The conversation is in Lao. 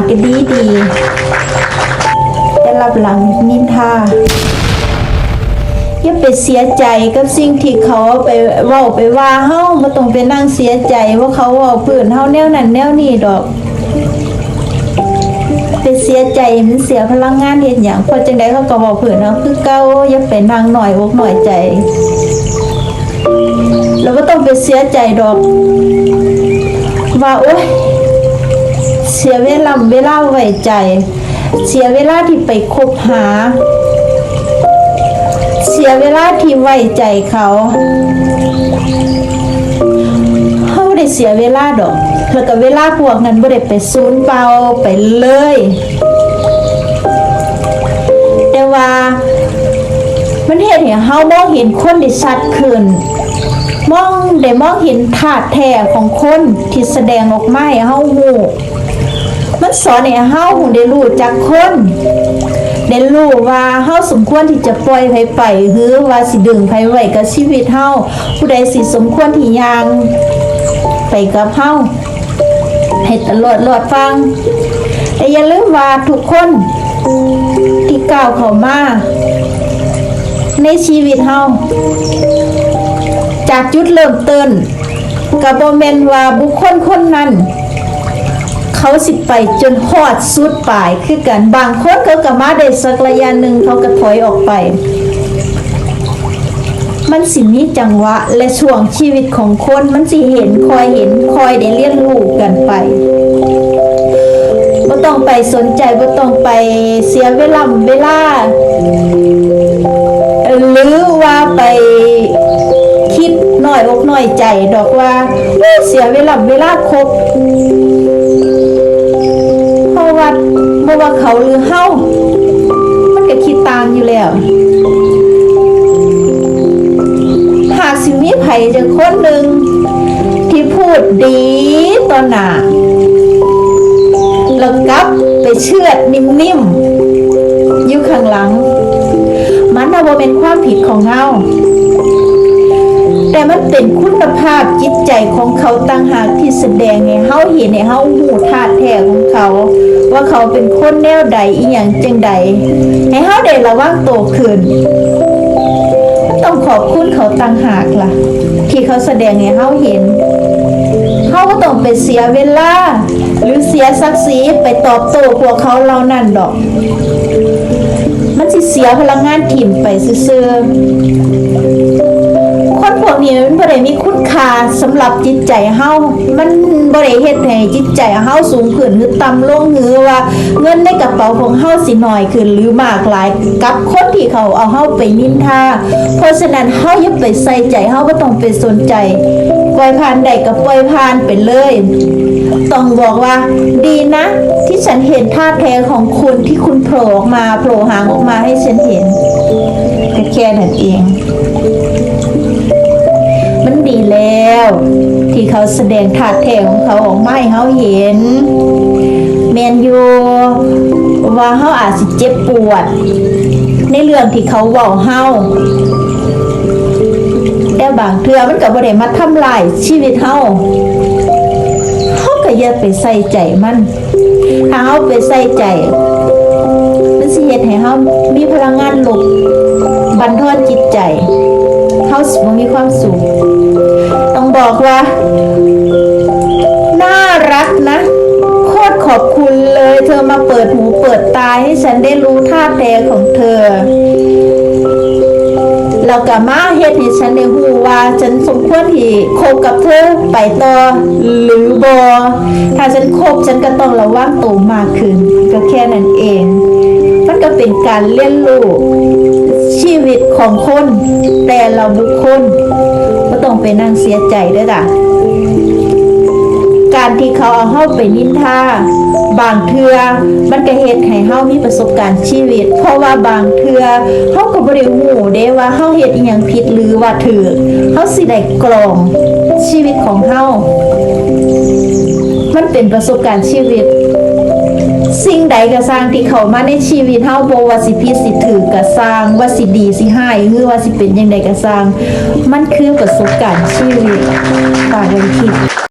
ກະດີດີ ແຕ່ລັບຫຼັງນິນທາ. ຢ່າໄປເສຍໃຈກັບສິ່ງທີ່ເຂົາໄປເວົ້າໄປວ່າເຮົາ. ບໍ່ຕ້ອງໄປນັ່ງເສຍໃຈວ່າເຂົາເວົ້າພື້ນເຮົາແນວນັ້ນແນວນີ້ດອກ. ໄປເສຍໃຈມັນເສຍພະລັງງານເຮັດຫຍັງ? ເພາະຈັ່ງໃດເຂົາກໍເວົ້າພື້ນເຮົາຄືເກົ່າ. ຢ່າໄປນັ່ງນ້ອຍອົກນ້ອຍໃຈ. ແລ້ວບໍ່ຕ້ອງໄປເສຍໃຈດອກວ່າ ໂອ້ຍ ເສຍເວລາ ເວລາໄວ້ໃຈ, ເສຍເວລາທີ່ໄປຄົບຫາ, ເສຍເວລາທີ່ໄວ້ໃຈເຂົາ. ເຮົາບໍ່ໄດ້ເສຍເວລາດອກ, ແລ້ວກໍເວລາພວກນັ້ນບໍ່ໄດ້ໄປສູນເປົ່າໄປເລີຍ. ແຕ່ວ່າມັນເຮັດໃຫ້ເຮົາມອງເຫັນຄົນໄດ້ຊັດຂຶ້ນ, ມອງ ໄດ້ມອງເຫັນທາດແທ້ຂອງຄົນທີ່ສະແດງອອກມາໃຫ້ເຮົາຮູ້. ມັນສອນໃຫ້ເຮົາໄດ້ຮູ້ຈັກຄົນ, ໄດ້ຮູ້ວ່າເຮົາສົມຄວນທີ່ຈະປ່ອຍໃຜໄປ ຫຼືວ່າຊິດຶງໃຜໄວ້ກັບຊີວິດເຮົາ, ຜູ້ໃດຊິສົມຄວນທີ່ຍ່າງໄປກັບເຮົາ ໃຫ້ຕະຫຼອດລອດຝັ່ງ. ແຕ່ຢ່າລືມວ່າທຸກຄົນທີ່ກ້າວເຂົ້າມາໃນຊີວິດເຮົາ ຈາກຈຸດເລີ່ມຕົ້ນ ກໍບໍ່ແມ່ນວ່າບຸກຄົນຄົນນັ້ນ ເຂົາຊິໄປຈົນຮອດສຸດປາຍຄືກັນ. ບາງຄົນເຂົາກໍມາໄດ້ສັກໄລຍະໜຶ່ງ ເຂົາກໍຖອຍອອກໄປ. ມັນຊິມີຈັງຫວະ ແລະ ຊ່ວງຊີວິດຂອງຄົນ ມັນຊິເຫັນ ຄ່ອຍເຫັນ ຄ່ອຍໄດ້ຮຽນຮູ້ກັນໄປ. ບໍ່ຕ້ອງໄປສົນໃຈ, ບໍ່ຕ້ອງໄປເສຍເວລາ ເວລາ ຫຼືວ່າໄປຄິດນ້ອຍອົກນ້ອຍໃຈດອກວ່າ ໂອ້ ເສຍເວລາ ເວລາຄົບ. ເພາະວ່າບໍ່ວ່າເຂົາ ຫຼື ເຮົາ ມັນກໍຄິດຕ່າງຢູ່ແລ້ວ. ຫາກຊິມີໃຜຈັກຄົນໜຶ່ງທີ່ພູດດີຕໍ່ໜ້າ ແລ້ວກັບໄປເຊືອດນິ້ມໆຢູ່ຂ້າງຫຼັງ, ມັນນະບໍ່ແມ່ນຄວາມຜິດຂອງເຮົາ, ແຕ່ມັນເປັນຄຸນນະພາບຈິດໃຈຂອງເຂົາຕ່າງຫາກທີ່ສະແດງໃຫ້ເຮົາເຫັນ, ໃຫ້ເຮົາຮູ້ທາດແທ້ຂອງເຂົາ ວ່າເຂົາເປັນຄົນແນວໃດ, ອີ່ຫຍັງຈັ່ງໃດ, ໃຫ້ເຮົາໄດ້ລະວັງໂຕຂຶ້ນ. ຕ້ອງຂອບຄຸນເຂົາຕ່າງຫາກລະ ທີ່ເຂົາສະແດງໃຫ້ເຮົາເຫັນ. ເຮົາບໍ່ຕ້ອງໄປເສຍເວລາ ຫຼື ເສຍສັກສີໄປຕອບໂຕ້ພວກເຂົາເຫຼົ່ານັ້ນດອກ. ມັນຊິເສຍພະລັງງານຖິ້ມໄປຊື່ໆ. ຄົນພວກນີ້ມັນບໍ່ໄດ້ມີຄຸນຄ່າສຳລັບຈິດໃຈເຮົາ. ມັນບໍ່ໄດ້ເຮັດໃຫ້ຈິດໃຈເຮົາສູງຂຶ້ນ ຫຼື ຕ່ຳລົງ ຫຼືວ່າເງິນໃນກະເປົາຂອງເຮົາຊິໜ້ອຍຂຶ້ນ ຫຼື ມາກຫຼາຍ ກັບຄົນທີ່ເຂົາເອົາເຮົາໄປນິນທາ. ເພາະສະນັ້ນ ເຮົາຢ່າໄປໃສ່ໃຈ, ເຮົາບໍ່ຕ້ອງໄປສົນໃຈ, ປ່ອຍຜ່ານໄດ້ກໍປ່ອຍຜ່ານໄປເລີຍ. ຕ້ອງບອກວ່າ ດີນະ ທີ່ສັນເຫັນທ່າແທ້ຂອງຄຸນ ທີ່ຄຸນໂຜລ່ອອກມາ, ໂຜລ່ຫາງອອກມາໃຫ້ສັນເຫັນ, ກໍແຄ່ນັ້ນເອງ. ມັນດີແລ້ວ ທີ່ເຂົາສະແດງທ່າແທ້ຂອງເຂົາອອກມາໃຫ້ເຮົາເຫັນ. ແມ່ນຢູ່ວ່າເຮົາອາດຊິເຈັບປວດໃນເລື່ອງທີ່ເຂົາເວົ້າເຮົາ, ແຕ່ບາງເທື່ອມັນກໍບໍ່ໄດ້ມາທຳລາຍຊີວິດເຮົາ, ເຮົາກໍຢ່າໄປໃສ່ໃຈມັນ. ຖ້າເຮົາໄປໃສ່ໃຈ, ມັນຊິເຮັດໃຫ້ເຮົາມີພະລັງງານລົບ ບັ່ນທອນຈິດໃຈ, ເຮົາຊິບໍ່ມີຄວາມສຸກ. ຕ້ອງບອກວ່າ ໜ້າລັກນະ, ໂຄດຂອບຄຸນເລີຍ, ເທີມາເປີດຫູເປີດຕາໃຫ້ສັນໄດ້ຮູ້ທ່າແທ້ຂອງເທີ. ແລ້ວກໍມາເຮັດໃຫ້ສັນໄດ້ຮູ້ວ່າສັນສົມຄວນທີ່ຄົບກັບເທີໄປຕໍ່ ຫຼື ບໍ່. ຖ້າສັນຄົບ, ສັນກໍຕ້ອງລະວັງໂຕມາກຂຶ້ນ, ກໍແຄ່ນັ້ນເອງ. ມັນກໍເປັນການຮຽນຮູ້ຊີວິດຂອງຄົນແຕ່ລະບຸກຄົນ. ບໍ່ຕ້ອງໄປນັ່ງເສຍໃຈເດີ້ຈ້າ. ການທີ່ເຂົາເອົາເຮົາໄປນິນທາ ບາງເທື່ອມັນກໍເຮັດໃຫ້ເຮົາມີປະສົບການຊີວິດ, ເພາະວ່າບາງເທື່ອເຮົາກໍບໍ່ໄດ້ຮູ້ເດ້ວ່າເຮົາເຮັດອີ່ຫຍັງຜິດ ຫຼືວ່າຖືກ, ເຮົາຊິໄດ້ກລອງຊີວິດຂອງເຮົາ. ມັນເປັນປະສົບການຊີວິດ. ສິ່ງໃດກໍຊ່າງທີ່ເຂົ້າມາໃນຊີວິດເຮົາ, ບໍ່ວ່າຊິຜິດຊິຖືກກໍຊ່າງ, ວ່າຊິດີຊິຮ້າຍ ຫຼືວ່າຊິເປັນຈັ່ງໃດກໍຊ່າງ, ມັນຄືປະສົບການຊີວິດ. ຝາກໄວ້ທີ່